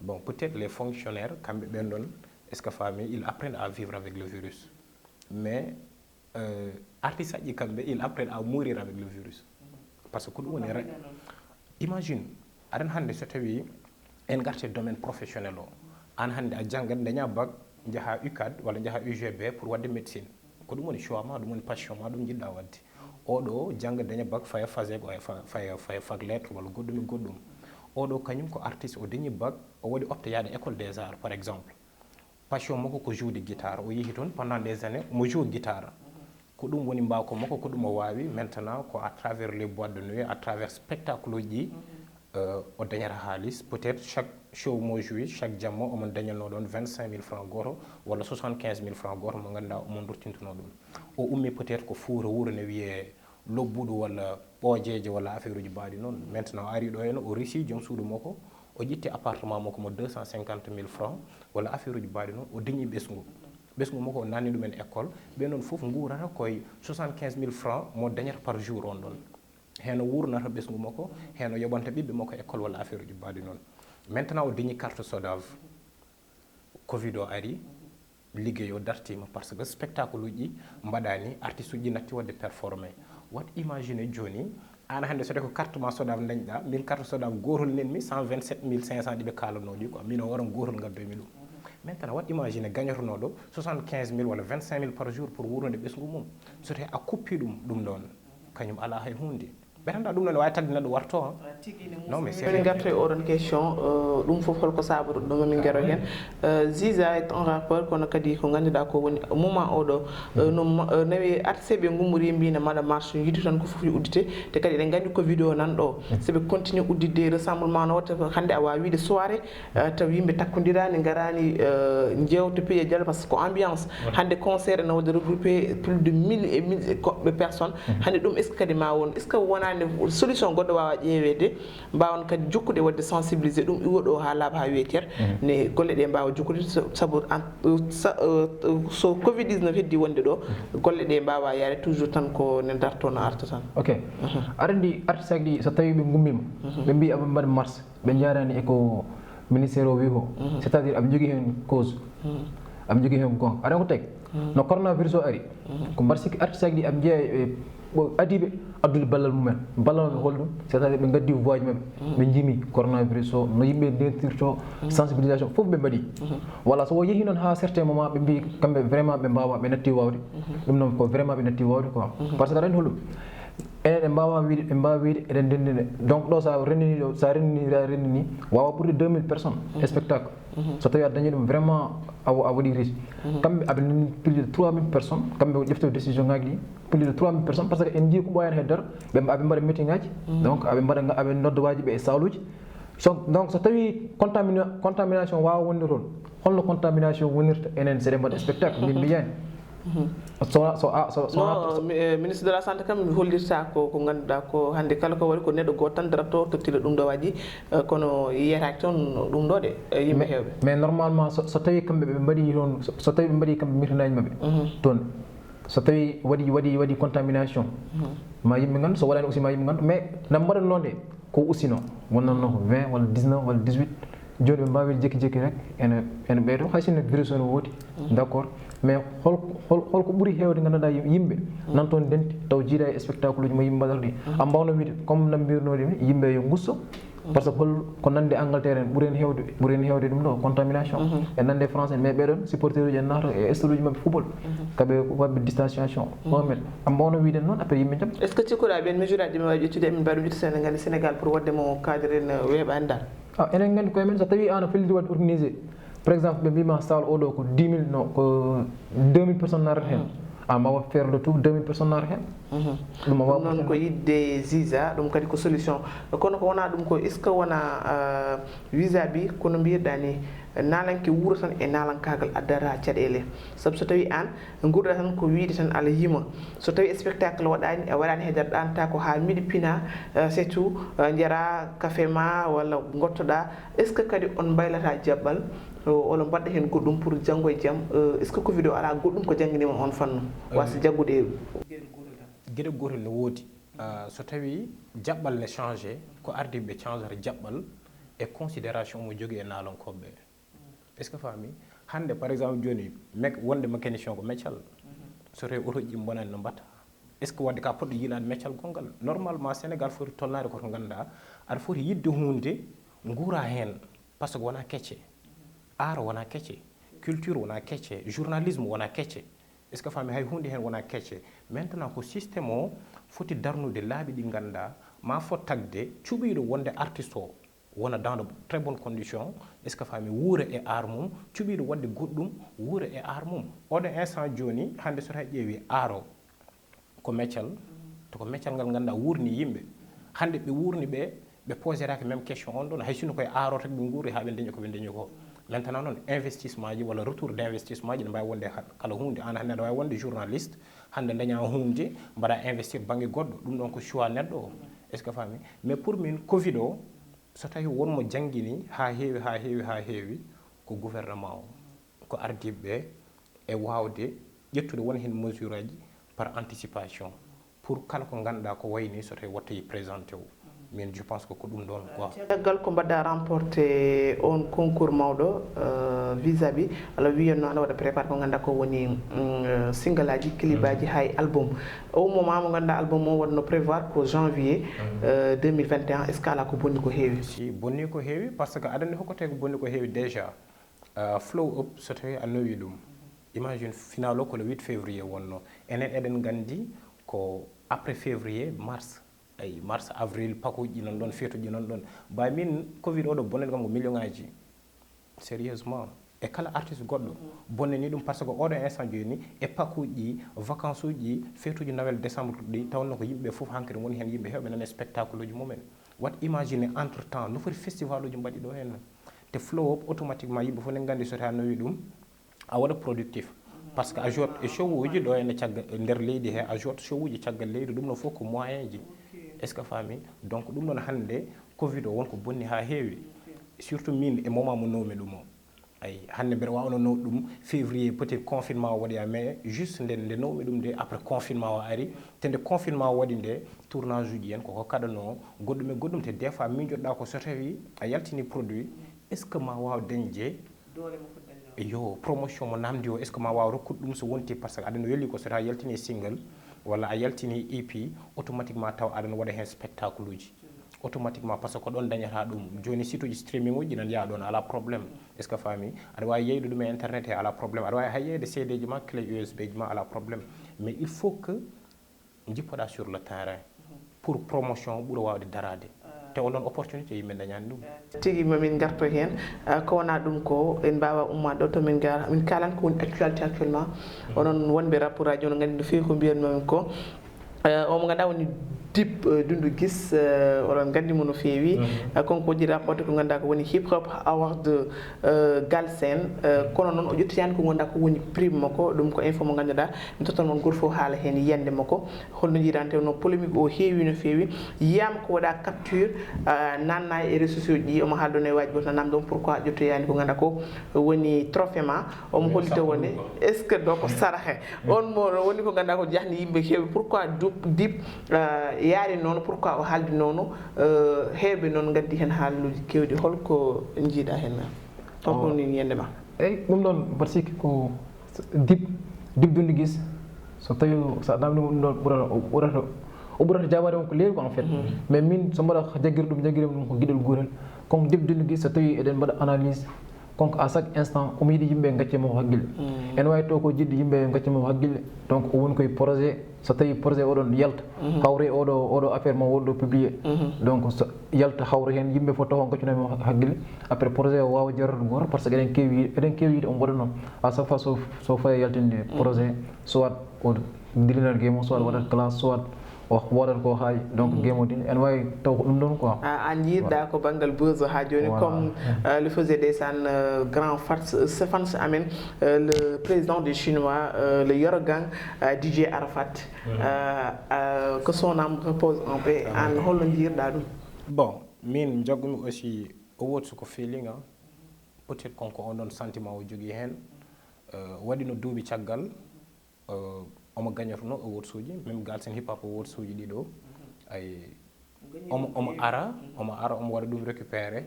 Bon, peut-être les fonctionnaires, kamɓe ɓen ɗon, est-ce que faami, ils apprennent à vivre avec le virus. Mais, euh, artiste aji kamɓe, ils apprennent à mourir avec le virus. Parce que ko ɗum woni re-, imagine, aɗa anndi hannde so tawi en ngarti domaine professionnel o, aan hannde a janngat, daña bac, njaha UCAD walla njaha U G B pour waɗde médecine. Ko ɗum woni choix ma, ɗum woni passion ma, ɗum njiɗɗa waɗde. Oɗo jannga, daña bac, faya FASEG, o faya, faya, faya fac lettre walla goɗɗum e goɗɗum. Oɗo kañum ko artiste, o dañi bac, o waɗi opté yaade école des arts, par exemple. Passion makko ko jouer de guitare. O yehi toon pendant des années, omo joue guitare. Ko ɗum woni mbawka makko, ko ɗum o waawi. Maintenant, ko à travers les boîtes de nuit, à travers spectacle uji ɗi, euh, o dañata haalis. Peut-être chaque show mo jouer, chaque jamma, omo dañanno ɗon vingt-cinq mille francs gooto walla soixante-quinze mille francs gooto mo ngannduɗaa omo ruttintuno ɗum. O ummi peut-être ko Fuuta, wuro ne wiyee Lobbudu walla Ɓoojeeje walla affaire uji baaɗi noon. Maintenant, o ari ɗo henne, o resi joom suudu makko, o ƴetti appartement makko mo deux cent cinquante mille francs walla affaire uji baaɗi noon, o dañi ɓesngu. Ɓesngu makko o naatni ɗum en école. Ɓe noon fof nguurata koye soixante-quinze mille francs mo dañata par jour on ɗon. Heen o wuurnata ɓesngu makko, heen o yoɓanta ɓiɓɓe makko école walla affaire uji baaɗi noon. Maintenant, o dañi carte SODAV. Covid o ari, liggey o dartiima, parce que spectacle uji ɗi mbaɗaani, artiste uji ɗi natti waɗde performé. Wat imagine jooni, aan hannde so tawi ko carte ma SODAV dañɗa, min carte SODAV gootol nenmi, cent vingt-sept mille cinq cents ɗi ɓe kaalanoo ɗi quoi, min o waran gootol ngaddoymi ɗum. Maintenant, wat imagine gañotonooɗo soixante-quinze mille walla vingt-cinq mille par jour pour wuurnude ɓesngu mum. So tawi a kuppi ɗum, ɗum ɗon, kañum alaa hay huunde. Ɓetanta ɗum noon, waawi tagde neɗɗo warto, hein? Non, mais c'est... Min ngarta e oɗon question, euh, ɗum fof holko saabata ɗum, min ngaro heen. Euh, Ziza est un rappeur, kono kadi ko ngannduɗaa ko woni moment oɗo, euh, no ma-, euh, nawi artiste ɓe ngummori mbi ne mbaɗa marche, yiɗi tan ko fof yo uddite, te kadi eɗen nganndi ko vidéo nan ɗo. So ɓe continue udditde, rassemblement no watta ko hannde a waawi wiide soirée, euh, taw yimɓe takkondiraani, ngaraani, euh, njeewta piye jalo, parce que ko ambiance. Hannde concert ene waɗa regroupé plus de mille et mille e goɗɗe personnes. Hannde ɗum, est-ce que kadi ma won, est-ce que wonaani solution goɗɗo waawa ƴeeweede, mbaawan kadi jokkude waɗde sensibiliser ɗum, iwa ɗo haa laaɓa haa weecer, ne golle ɗe mbaawa jokkude, so, sabu an, sa-, euh, so covid dix-neuf heddi wonde ɗo, golle ɗe mbaawa yaade toujours tan ko ne darto, no arta tan. Ok. Aɗa anndi artiste aji ɗi, so tawi ɓe ngummiima, ɓe mbi aɓe mbaɗa marche, ɓe njaaraani e ko ministère o wi ko, c'est-à-dire aɓe njogii heen cause, aɓe njogii heen goonga. Aɗa anndi ko tagi? No coronavirus o ari, ko mbaɗa sikki artiste aji ɗi aɓe njeeya e ɓo-, adiiɓe addude ballal mumen. Ballal maɓɓe hol ɗum? C'est-à-dire ɓe ngaddi voix ji maɓɓe, ɓe njimi coronavirus o, no yimɓe ndentirto, sensibilisation fof ɓe mbaɗi. Voilà, so o yehi noon haa certain moment, ɓe mbi kamɓe vraiment ɓe mbaawa, ɓe natti waawde. Ɗum noon ko vraiment ɓe natti waawde quoi. Parce que aɗa anndi hol ɗum? Enen en mbaawa wiide, en mbaawa wiide eɗen ndenndi nde. Donc ɗo, so a renndini ɗo, so a renndini, a renndini, waawa ɓurde deux mille personnes e spectacle. So tawi a dañi ɗum vraiment, a wa-, a waɗi riche. Kamɓe aɓe ndenndi plus de trois mille personnes, kamɓe o ƴeftoto décision ngaji ɗi, plus de trois mille personnes, parce que en njii ko ɓooyaani he nder, ɓe mba-, aɓe mbaɗa meeting ngaji, donc aɓe mbaɗa nga-, aɓe nodda waaji ɓe e saaluuji. So, donc so tawi contamina-, contamination waawa wonde toon, holno contamination wonirta enen so eɗen mbaɗa spectacle, min mbiyaani. So, so, a, so, so, no, so mi-, eh, ministre de la santé kam mi hollirta ko, ko ngannduɗaa ko hannde kala ko waɗi ko neɗɗo gooto tan darotoo tottira ɗum ɗo waji, eh, kono yiyataake toon ɗum ɗo de, eh, yimɓe heewɓe. Mais normalement so, so tawi kamɓe ɓe mbaɗi toon, so, so tawi ɓe mbaɗi kamɓe meeting ngaji maɓɓe toon, so tawi waɗi, waɗi, waɗi contamination, ma yimɓe nganndu, so waɗaani aussi ma yimɓe nganndu, mais na mbaɗatnoo nde ko usino, wonnanno ko vingt walla dix-neuf walla dix-huit. Jooni ɓe mbaawi jekki jekki rek ene ene ɓeydo, hay sinno virus o no woodi. D'accord, mais hol hol holko ɓuri heewde ngannduɗaa yim- yimɓe nan toon denti taw jiida e spectacle uji mo yimɓe mbaɗata ɗi? Am mbawno wiide comme no mbirnoo ɗi yimɓe yo ngusso, par ce que hol ko nande Angleterre en ɓuri en heewde ɓuri en heewde ɗum ɗo contamination, e nande France en, mais ɓeɗon supporter uji en naata e stade uji maɓɓe football, kaɓe waɗɓe distanciation un mètre. Am mbawno wiide noon après yimɓe jam? Est ce que cikkuɗa ɓen mesure aji ɗi mi wawi ƴettude emin mbaɗi ɗum ƴettu Sénégal Sénégal pour waɗde mo cadre en weeɓani dal? Ah, enen nganndi koye men, so tawii aan a felliti waɗde organisé, par exemple ɓe mbima salle oɗo ko dix mille, non, ko deux mille personnes narata heen. A mawa faire le tour deux mille personnes narata heen. Ɗum a wawa noon ko yidde visa, ɗum kadi ko solution. Kono ko wona ɗum ko est ce que wona visa bi kono mbirɗa ni, nalanke wuuro tan e nalankaagal addata caɗeele? Sabu so tawi aan ngurɗa tan ko wiide tan ala yima, so tawi spectacle waɗani a waɗani heedarɗanta ko ha miɗi pina, c'est tout, jara café ma walla gottoɗa? Est ce que kadi on mbaylata jaɓɓal, walla mbaɗɗa heen goɗɗum pour janngo e jam? Est ce que covid o ala goɗɗum ko jannginima on fannu wasa jaggude? Geɗe gotel no woodi. So tawi jaɓɓal ne changé, ko ardiɓe ɓe changata jaɓɓal e considération mo jogui e naalonkoɓe ɓe. Est ce que faami? Hannde par exemple jooni mek wonde mécanicien ko meccal. So tawi oto ji bonani no mbatta? Est ce que wadde ka poɗɗo yiilaade meccal gonngal? Normalement Sénégal foti tolnaade koto ngannduɗa aɗa foti yidde hunde nguura heen. Par ce que wona kecce, art wona kecce, culture wona kecce, journalisme wona kecce. Est ce que faami? Hay hunde heen wona kecce. Maintenant ko système o foti darnude laabi ɗi ngannduɗa ma fot tagde cuɓiɗo wonde artiste o wona dans de très bonne condition. Est ce que faami? Wuura e art mum, cuɓiɗo waɗde goɗɗum wuura e art mum. Oɗo instant jooni hannde so tawi ƴeewi art o ko meccal, to ko meccal ngal ngannduɗa wurni yimɓe. Hannde ɓe wurni ɓe ɓe poseraki même question on ɗon, hay sinno koye art o tagi ɓe nguuri ha ɓe dañi ko ɓe dañi ko. Maintenant noon investissement ji walla retour d' investissement ji ne mbawi wonde ha kala hunde. An hannde aɗa wawi wonde journaliste hannde daña hunde mbaɗa investir banggue goɗɗo, ɗum ɗon ko choix neɗɗo o. Est ce que faami? Mais pour min covid o so tawi wonmo janngini ha heewi ha heewi ha heewi ko gouvernement o, ko ardiɓe ɓe e wawde ƴettude won heen mesure aji par anticipation pour kala ko ngannduɗa ko wayni so tawi watta yi présenté o. Min je pense que ko ɗum ɗon quoi. Caggal ko mbaɗɗa remporté on concours mawɗo visa bi, ala wiyanno aɗa waɗa préparé ko ngannduɗa ko woni single aji, clip aji, hay album. Au moment mo ngannduɗa album o waɗno prévoir ko janvier deux mille vingt et un, est ce que ala ko bonni ko heewi? Si bonni ko heewi par ce que aɗa anndi hokkote ko bonni ko heewi déjà. Flow up so tawi a nawi ɗum, imagine final o ko le huit février wonno. Enen eɗen nganndi ko après février mars, ay mars avril pakuji nan ɗon, feetuji nan ɗon. Ba min covid oɗo bonani kam ko million ngaji sérieusement. E kala artiste goɗɗo bonnani ɗum par ce que oɗo instant jooni e pakuji, vacance uji, feetuji nawel décembre ɗi tawnno ko yimɓe fof hankkadi woni heen, yimɓe hewɓe nana spectacle uji mumen. Wat imagine entre temps no foti festival uji mbaɗi ɗo heen. Te flow up automatiquement yimɓe fof ne nganndi so tawi a nawi ɗum a waɗa productif. Par ce que a jot e show uji ɗo ene cagga nder leydi he, a jot show uji caggal leydi, ɗum ɗon fof ko moyen ji. Est ce que faami? Donc ɗum ɗon hannde covid o won ko bonni ha heewi. Surtout min e moment mo nawmi ɗum o. Ay hannde mbeɗa wawno naw ɗum février, peut être confinement o waɗi, mais juste nde nde nawmi ɗum nde après confinement o ari. Te nde confinement o waɗi nde tournage uji en koko kaɗano goɗɗum e goɗɗum. Te des fois mijotoɗa ko so tawi a yaltini produit, est ce que ma waw dañde yo promotion mo namdi o, est ce que ma waw rokkude ɗum so wonti? Par ce que aɗa no weeli ko so tawi a yaltini single walla a yaltini E P, automatiquement taw aɗa no waɗa heen spectacle uji automatiquement par ce que ko ɗon dañata ɗum. Jooni site uji streaming uji nan yaha ɗon ala problème. Est ce que faami? Aɗa wawi yeyde ɗum e internet he ala problème, aɗa wawi hay yeyde C D ji ma, clé U S B ji ma ala problème. Mais il faut que jippoɗa sur le terrain pour promotion ɓuura wawde darade. Te on ɗon opportunité yimɓe dañani ɗum. Tigi mamin garto heen. Ko wona ɗum ko en mbawa ummade ɗo to min gar min kalan ko woni actualité actuellement. Onon wonɓe rapport aji ono nganndi no feewi ko mbiyanmamin ko. Omo ngannduɗa woni Dip Dundu Gis, oɗon nganndi mo no feewi. Konko waɗi rapport ko ngannduɗa ko woni Hip Hop Award Galsen. Kono noon o ƴettitani ko ngannduɗa ko woni prime makko. Ɗum ko info mo ngannduɗa mi tottan mon goto fof haala heen yiyannde makko. Holno njiiranteɗon polémique o heewi no feewi, yiyama ko waɗa capture nanna e réseaux sociaux ji, omo haaldo ne waji goto nanam ɗon pourquoi ƴettoyani ko ngannduɗa ko woni trophée ma? Omo hollita woni est ce que ɗo ko sarahe? On mo woni ko ngannduɗa ko jahni yimɓe heewi, pourquoi Dip Yaari noon, pourquoi o haaldi noon? Heewɓe noon ngaddi heen haaluuji keewɗi. Holko njiiɗa heen? Holko woni yiyannde ma? Eyi, ɗum ɗoon mbaɗa sikki ko Dip, Dip Doundou Guiss, so tawi so a namdii mo ɗum ɗoon ɓurata, o ɓurata, o ɓurata jaabaade on ko leeri ko en fait. Mais min so mbaɗa jaggiri ɗum, jaggiri ɗum ko giɗol gootel. Comme Dip Doundou Guiss, so tawi eɗen mbaɗa analyse, donc à chaque instant omo yiɗi yimɓe ngacca mo hakkille. Ene waawi taw ko jiɗde yimɓe ngacca mo hakkille, donc o woni koye projet. So tawi projet oɗon yalta, hawre oɗo, oɗo affaire mo wonɗo publié, donc so yalta hawre heen yimɓe fof taw on gaccuno mo hakkille. Après projet o waawa jarrude gooto, parce que eɗen keewi, eɗen keewi yiide on waɗa noon. À chaque fois so, so faye yaltinde projet, soit o dillinat game o, soit waɗat classe, soit o waɗat ko haaji, donc game o din ene waawi taw ko ɗum ɗoon quoi. A, a jiiɗɗa ko banngal buzz haa jooni. Comme le faisait ndeysaan grand fans, fans amen, le président des Chinois, le Yoro Gang, DJ Arafat, que son âme repose en paix. Aan holno njiiɗɗa ɗum? Bon, min njaggumi aussi awards ko feeling, peut-être kanko on ɗoon sentiment o jogii heen. Waɗino duuɓi caggal omo gañotono awards uji, même Galsen Hip Hop awards uji ɗiɗo. Ay, omo, omo ara, omo ara, omo waɗa ɗum récupéré.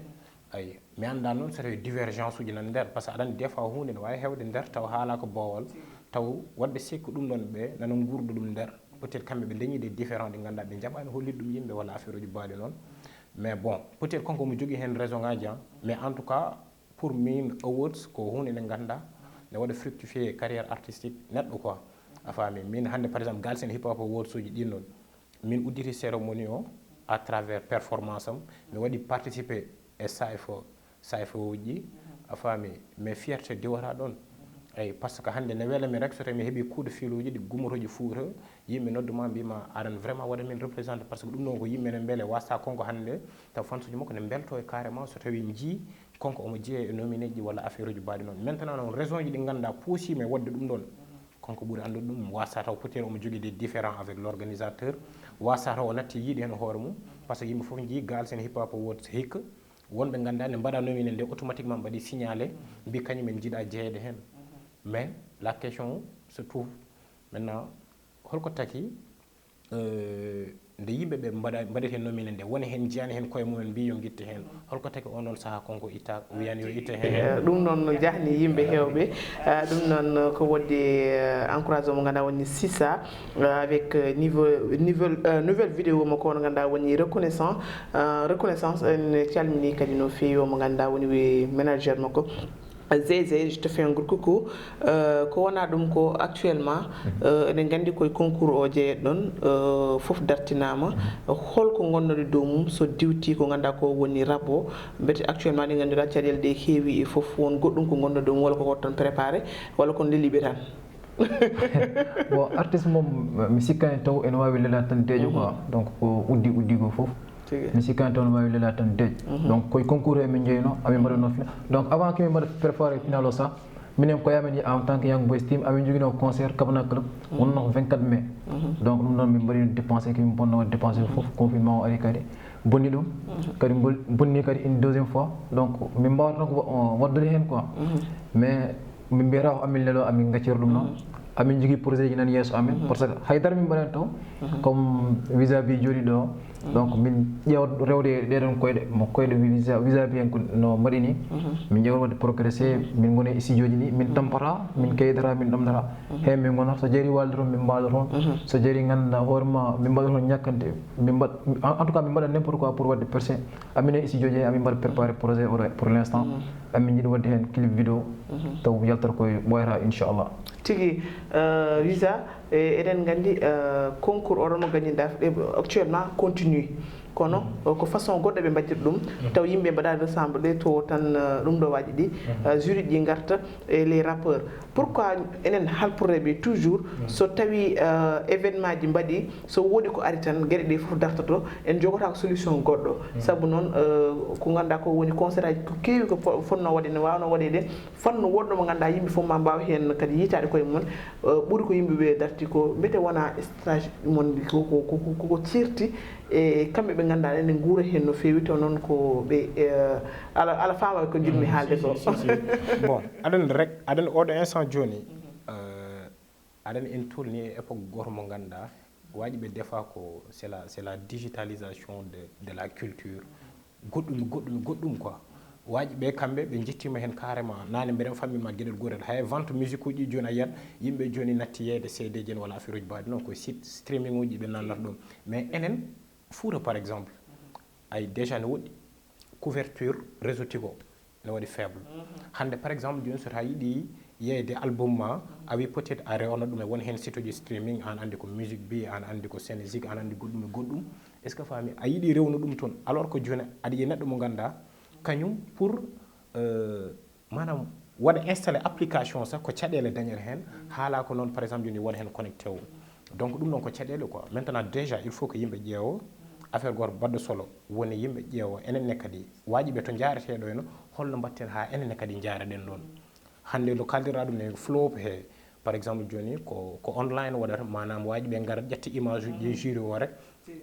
Ay, mi anndaa noon so tawi divergence uji nan nder, parce que aɗa anndi des fois huunde ne waawi heewde nder taw haalaaka boowal, taw waɗɓe sikku ɗum ɗoon ɓe nana nguurda ɗum nder. Peut-être kamɓe ɓe dañii des différends ɗi ngannduɗaa ɓe njaɓaani hollude ɗum yimɓe walla affaire uji baaɗi noon. Mais bon, peut-être kanko omo jogii heen raison ngaaji, mais en tout cas, pour min awards ko huunde nde ngannduɗaa ne waɗa fructifier carrière artistique neɗɗo quoi. A faami? Min hannde par exemple Galsen Hip Hop awards uji ɗin noon, min udditi cérémonie o à travers performance am, mi waɗi participer e sayfa, sayfa uji. A faami? Mais fierté diwata ɗoon. Eyi, parce que hannde ne wela min rek so tawi mi heɓi coup de fil uji ɗi gummotooji Fuuta, yimɓe noddu ma mbiima aɗan vraiment waɗa min représenté, parce que ɗum ɗoon ko yimɓe ne mbele wasta kanko hannde taw fans uji makko ne mbelto e carrément so tawi njii kanko omo jeeya e nominé ji walla affaire uji baaɗi noon. Maintenant noon raison ji ɗi ngannduɗaa puusiima e waɗde ɗum ɗoon, kanko ɓuri anndude ɗum. Wasta taw peut-être omo jogii des différends avec l'organisateur, wasta taw o natti yiide heen hoore mum, parce que yimɓe fof njii Galsen Hip Hop awards hikka, wonɓe ngannduɗaa ne mbaɗa nominé nde automatiquement mbaɗi signalé, mbi kañum en njiɗa jeyeede heen. Mais la question se trouve maintenant, holko taki nde yimɓe ɓe mbaɗa, mbaɗete nominé nde, woni heen njiyaani heen koye mumen mbi yo ngitte heen? Holko taki on ɗon sahaa kanko itta, wiyani yo itte heen? Ɗum noon jahni yimɓe heewɓe. Ɗum noon ko wodde encouragement mo ngannduɗaa woni Sisa avec niveau, niveau, nouvelle vidéo mo ko ngannduɗaa woni reconnaissant, reconnaissance. En calmini kadi no feewi mo ngannduɗaa woni manager makko. Zézé, je te fais un gros coucou. Ko wona ɗum ko actuellement eɗen nganndi koye concours o jeeyat ɗon, fof dartinaama. Holko ngonnoɗe dow mum so diwti ko ngannduɗaa ko woni rap o? Mbete actuellement ɗi ngannduɗaa caɗeele ɗe heewi e fof, won goɗɗum ko ngonnoɗe dow mum walla ko wotton préparé walla kon leliɓe tan? Bon, artiste moom mi sikkani taw ene waawi lelaade tan deeƴo quoi. Donc ko uddi uddi ko fof mi sikkani taw ne waawi lelaade tan deeƴ. Donc koye concours he min jeeyno, amin mbaɗano final. Donc avant que min mbaɗa préparé final o sax, minen koye amen en tant que Young Boys Team amin joginoo concert Kabana Club, wonnoo ko vingt-quatre mai. Donc ɗum noon min mbaɗino dépensé ko min mbonno waɗde dépensé fof, confinement o ari kadi bonni ɗum. Kadi bonni kadi une deuxième fois, donc min mbaawata tan ko waɗdude heen quoi. Mais min mbiyata ko amin lelo amin gaccira ɗum noon. Amin jogii projet ji nan yeeso amin, parce que haydara min mbaɗani taw comme visa bi jooɗi ɗo. Donc min ƴeewa rewde e ɗeɗon koyɗe mo koyɗe visa, visa bi en ko no mbaɗi ni. Min ƴeewa waɗde progressé, min ngoni e studio ji ɗi, min tampata, min kaydata, min ɗomdata. Heen min ngona so jari walde toon min mbaɗa toon, so jari ngannduɗaa hoore ma min mbaɗa toon ñakkante. Min mbaɗ, en tout cas min mbaɗa n'importe quoi pour waɗde percé. Amin e studio ji amin mbaɗa préparé projet oɗo pour l'instant. Amin njiɗi waɗde heen clip vidéo taw yaltata koye ɓooyata inchallah. Tigi. Visa, eɗen nganndi concours oɗo mo gañinɗa actuellement continue, kono ko façon goɗɗo ɓe mbaɗirta ɗum taw yimɓe mbaɗa ressemble to tan, ɗum ɗo waɗi ɗi jury ji ngarta e les rappeurs. Pourquoi enen halpurreɓe toujours so tawi événement ji mbaɗi, so woodi ko ari tan geɗe ɗe fof dartoto, en jogotako solution goɗɗo? Sabu noon ko ngannduɗaa ko woni concert aji ko keewi ko fotno waɗe ne wawno waɗede, fannu woɗɗo mo ngannduɗaa yimɓe fof ma mbaaw heen kadi yiitaade koye mum. Ɓuri ko yimɓe ɓe darti ko mbete wona stage mon koko koko cirti e kamɓe ɓe ngannduɗaa ene nguura heen no feewi, taw noon ko ɓe ala, ala faama ko njiɗmi haalde ko. Bon, aɗen rek aɗen oɗo instant jooni aɗen en tolni e époque goto mo ngannduɗaa Waji ɓe defa ko c'est la, c'est la digitalisation de, de la culture. Goɗɗum, goɗɗum, goɗɗum quoi. Waji ɓe kamɓe ɓe jettima hen carrément. Nane mbeɗen fammi ma gueɗel gotel. Hay vente musique uji joni a yiyat yimɓe joni natti yeyde C D ji en walla affaire uji baɗi non, ko site streaming uji ɓe nannata ɗum. Mais enen Fouta par exemple, ay déjà ne woɗɗi couverture réseau Tigo ne waɗi faible. Hande par exemple joni so ta yiɗi yeyde album ma, a wi peut-être a rewano ɗum e won hen site uji streaming, an andi ko musique bi, an andi ko Senezik, an andi goɗɗum e goɗɗum. Est ce que fami a yiɗi rewno ɗum toon, alors que joni aɗa yiya neɗɗo mo ganduɗa kañum pour euh, manam waɗa installé application sa ko caɗele dañere hen. Haala ko noon par exemple joni wona hen connecté o. Donc ɗum ɗon ko caɗele quoi. Maintenant déjà il faut que yimɓe ƴeewo affaire goto baɗɗo solo woni yimɓe ƴeewo enen ne kadi waji ɓe to jareteɗo eno, holno mbatten ha enen ne kadi jareɗen ɗon. Hande no kaldira ɗum ne flop he par exemple joni ko, ko online waɗata, manam waji ɓe ngara ƴetta image uji ɗi juri o rek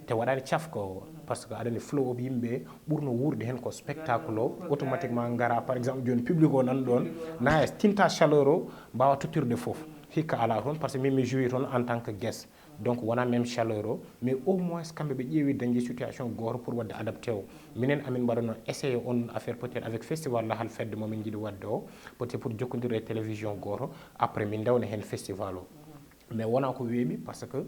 te waɗani cafka o. Parce que aɗani flow of yimɓe ɓurno wuurde hen ko spectacle o, automatiquement ngara par exemple joni public o nan ɗon na tinta chaleur o mbawa tottirde foof. Hikka ala toon parce que min mi joué toon en tant que guest. Donc wona même chaleur o, mais au moins kamɓe ɓe ƴeewi dañde situation goto pour wadde adapté o. Minen amin mbaɗano essayé on affaire peut-être avec festival lahal fedde momin jiiɗi wadde o, peut-être pour jokkodirde e télévision goto, après min ndewna hen festival o. Mais wona ko weeɓi parce que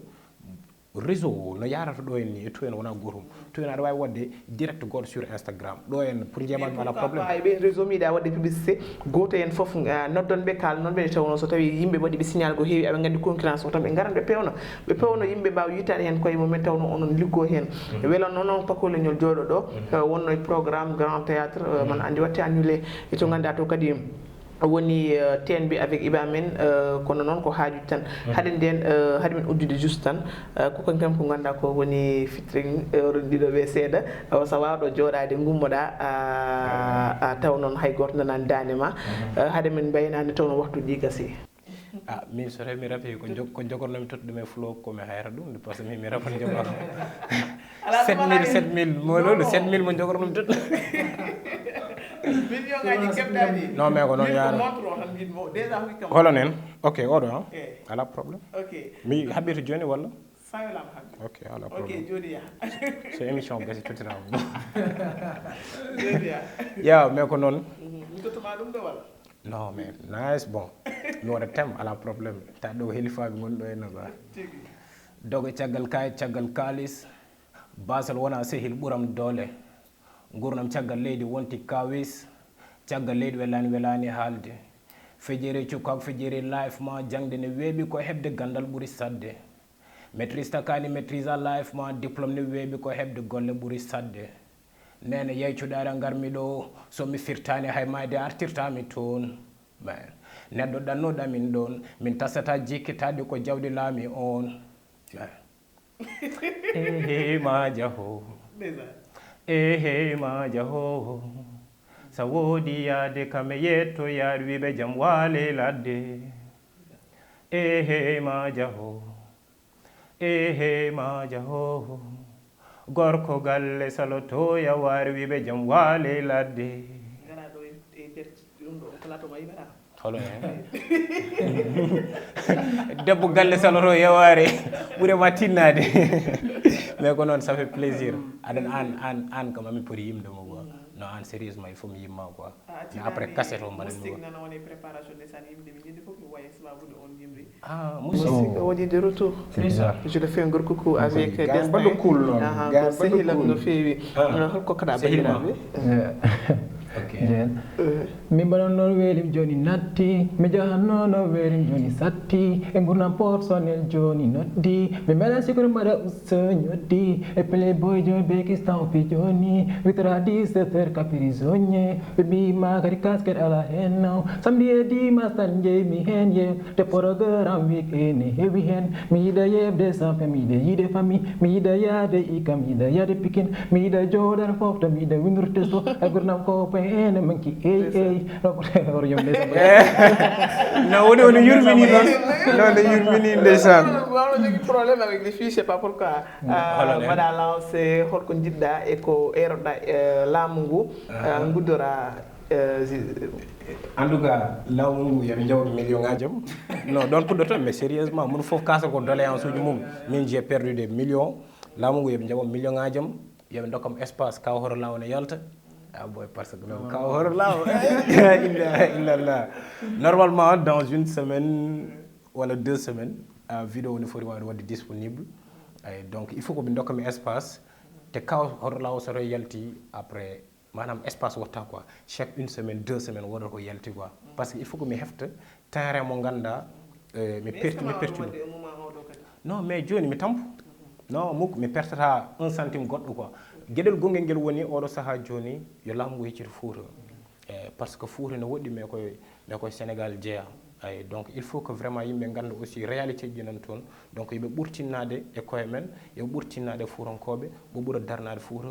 réseau o no yarata ɗo en ni e to en wona gotum. To en aɗa wawi wadde direct goto sur Instagram ɗo en pour jeeɓanmi ala problème. E ɓen réseau miɗa wadde publicité goto en foof, ah, noddon ɓe kal noon ɓe tawno so tawi yimɓe waɗi ɓe signal ko heewi aɓe gandi concurrence o tan ɓe garan ɓe pewno ɓe pewno yimɓe mbawa yittade hen koye mumen tawno onon liggo hen. Welanno noon pakoleñol jooɗo ɗo, eh, wonno e programme grand théâtre, eh, man andi watte annulé e to ganda to kadi woni, euh, T N B avec Iba Men, euh, kono noon ko haajuji tan. Haɗen nden, euh, haɗe men uddude juste tan, euh, ko kañum kam ko ganduɗa ko woni featuring, euh, oɗon ɗiɗo ɓe seeɗa, euh, so wawɗo jooɗade gummoɗa, a, a taw noon hay goto nanani dande ma. Euh, haɗe men mbaynade tawno waxtuji ɗi gasi. Ah, min so tawi mi rapi ko jog-, ko jogornomi tottude ɗum e flow ko mi hayra ɗum, parce que min mi rapan jogor. Sept mille, sept mille, mo lolu, sept mille mo jogornomi tottude. Million ngaji keɓɗaɗi. Non, mais ko noon yaara. Montre o tan njiɗmo. Déjà hokki kam. Holo nen? Ok, oɗo, hein? Eh. Ala problème. Ok. Mi haɓɓi to joni walla? Sawelam haɓɓi. Ok, ala problème. Ok, joni ya. So émission gasi tottirama. Joni ya. Ya, mais ko noon. Mhm. Mi tottuma ɗum ɗo walla? Non, mais nice, bon. Mi waɗa thème, ala problème. Ta ɗo helifaɓe gonɗo e no ba. Tigi. Dogo caggal kay, caggal kalis. Basal wona sehil ɓuram doole. Gurnam caggal leydi wonti kawis. Caggal leydi welani, welani haalde. Fejere cukak, fejere life ma, jangde ne weeɓi ko heɓde gandal ɓuri sadde. Maîtrise takani, maîtrise à life ma, diplôme ne weeɓi ko heɓde golle ɓuri sadde. Nene yeycuɗaara ngarmi ɗo, so mi firtani hay mayde artirtami toon. Mais neɗɗo ɗannoɗo min ɗon, min tasata jikkitaade ko jawdi laami on. Ehe ma jaho. Ndeysaan. Ehe ma jaho. Sa woodi yaade kam e yetto yaar wiɓe jam waale ladde. Ehe ma jaho. Ehe ma jaho. Gorko galle saloto yawaare wiɓe jam waale ladde. Ngara ɗo e, e nder ɗum ɗo plateau ma yimata. Holo en? Debbo galle saloto yawaare ɓure ma tinnaade. Mais ko noon, ça fait plaisir. Aɗan an, an, an kam ami poti yimde mo quoi. Non, an sérieusement, il faut mi yimma quoi. Mais après cassette o mbaɗan mi quoi. Musique nana woni préparation ndeysaan yimde mi ñande fof mi waya sababude on yimri. Ah, musique. Musique o woni de retour. C'est bizarre. Je le fais un gros coucou avec Destin. Gars mbaɗɗo cool noon. Aha, ko sehilam no feewi. Ah. Holko kaɗa bandiraɓe? Ok. Jeen. Min mbaɗan noon weelim jooni natti, mi jahanno no weelim jooni satti, e ngurnam personnel jooni noddi, mi meɗa sikkude mbaɗa usto ñoddi, e playboy jooni be kistan o pi jooni, huit heures à dix-sept heures ka prisonnier, ɓe mbi ma kadi casquette ala hen no, samedi e dimanche tan jeeymi hen ye, te programme week-end ne heewi hen, mi yiɗa yeɓde sampe, mi yiɗa yiide famille, mi yiɗa yaade ikam, mi yiɗa yaade pikin, mi yiɗa jooɗan fof to, mi yiɗa windude testo, e ngurnam ko Ne manki, ey, ey. Non, hoto yom ndeysaan. No, woni woni yurmini noon. Non, ne yurmini ndeysaan. On a des problèmes avec les filles, je sais pas pourquoi. Hola, ne? Mbaɗa lancé holko njiɗɗa e ko eroɗa laamu ngu guddora. En tout cas, laamu ngu yoɓe njaw million ngajam. Non, ɗon puɗɗoto, mais sérieusement, mun fof kasa ko doléance uji mum. Min, j'ai perdu des millions. Laamu ngu yoɓe njaw million ngajam. Yoɓe dokkam espace, kaw hoto law ne yalta. Ah boy, parce que non, kaw hoto law. Illa, illallah. Normalement, dans une semaine wala deux semaines, ah, vidéo ne foti wawde wadde disponible. Ay, donc il faut ko ɓe dokkami espace. Te kaw hoto law soto yalti après, maanaam espace watta quoi. Chaque une semaine, deux semaines woɗo ko yalti quoi. Parce que il faut que mi hefta terrain mo ganduɗa, eh, mi perti mi perti ɗum. Non, mais joni mi tampo. Non, muk mi pertata un centime goɗɗo quoi. Geɗel gongel ngel woni oɗo saha joni, yo laamu ngu heccito Fouta. Eh, parce que Fouta ne woɗɗi, mais koye mais koye Sénégal jeeya. Ay, donc il faut que vraiment yimɓe ganda aussi réalité ji nan toon. Donc yoɓe ɓurtinnade e koye men, yoɓe ɓurtinnade Fuutankoɓe, ɓe ɓura darnade Fouta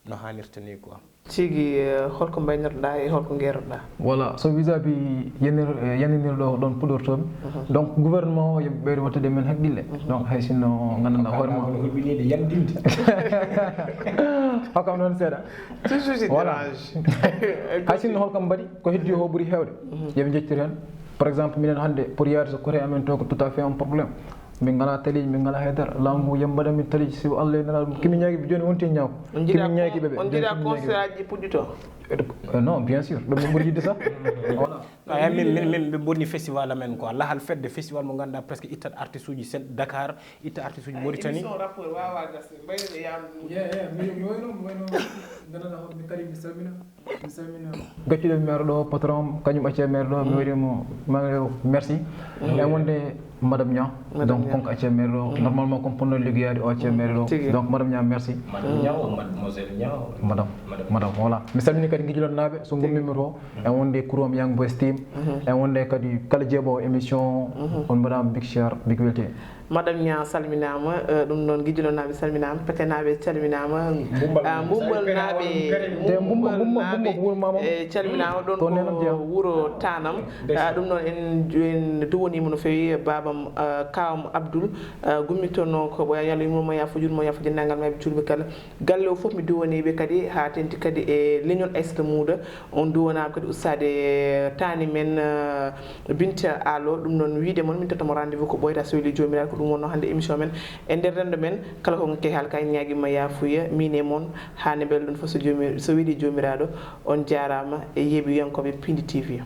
no hanirta ni quoi. Tigi, holko mbaynorɗa e holko geroɗa? Voilà, so vis-à-vis yenir- eh, yaninirɗo ɗon puɗortoɓe. Donc gouvernement o yoɓe ɓeyde wattude men haqqille. Donc hay sinno gandanɗa hoore ma Hulɓinide yandinde. Hokkam noon seeɗa. Toujours il Voilà. Dérange. Hay sinno holkam mbaɗi ko heddi o ɓuuri hewde. Yoɓe jettir hen. Par exemple minen hannde pour yaade so kote amen to ko tout à fait un problème. Min ngala taliiji, min ngala haydara. Laamu ngu yambaɗa min taliiji si Allah e nelaɗo mum. Kimi ñaagi ɓe joni wonti ñaaw. On Kimi jiɗa ñaagi ɓe ɓe. on jiɗa concert aji puɗɗito. Eh, non, bien sûr, ɗum min ɓuri yiɗde sax. Voilà. Ay, min min min ɓe bonni festival amen quoi. Lahal fedde festival mo ganduɗa presque ittat artiste uji sen Dakar, itta artiste uji Mauritanie. Émission rappeur wawa gasde mbayde yam. Yeah, yeah, mi mi wayno mi wayno ganduɗa hoɗo mi kadi mi salmina mi salmina gaccuɗo mi maire ɗo patron kañum acca maire ɗo mi waɗimo maire merci e wonde madame Niang. Donc konko acca maire ɗo normalement comme ponno liggoyade o acca maire ɗo. Donc madame Niang, merci. Madame Niang ou mademoiselle Niang? Madame. Madame, voilà, mi salmini kadi guidilonaɓe so gummimi to e wonde kurom Young Boys Team e wonde kadi kala jeeɓo émission on mbaɗama big share big welte. Madame Niang salminama. Ɗum noon guidilonaɓe salminama, petenaɓe calminama. Mbumbalnaɓe Te Mbumba- Mbumba- Mbumba ko wuro mama. E calminama ɗon To nenam ko Diaw. Wuro Tanam. Ɗum noon en en duwonima no fewi babam, kawam Abdoul. Gummittono ko ɓoya yalla yummo mo yafo julmo yafo jennangal ma ɓe julɓe kala. Galle o fof mi duwaniɓe kadi ha tenti kadi e leñol Aissata Mouda. On duwanama kadi ustade tani men, Binta Alo. Ɗum noon wiide moon min tottamo rendez-vous ko ɓoyata so weli jomiraɗo. Ko ɗum wonno hannde émission men e nder rendo men. Kala ko ngakke haala ka en ñaguima yafuya min e moon. Hande beele ɗum fof so jomi so weli jomiraɗo. On jarama e yeeɓiyankoɓe Pindi T V.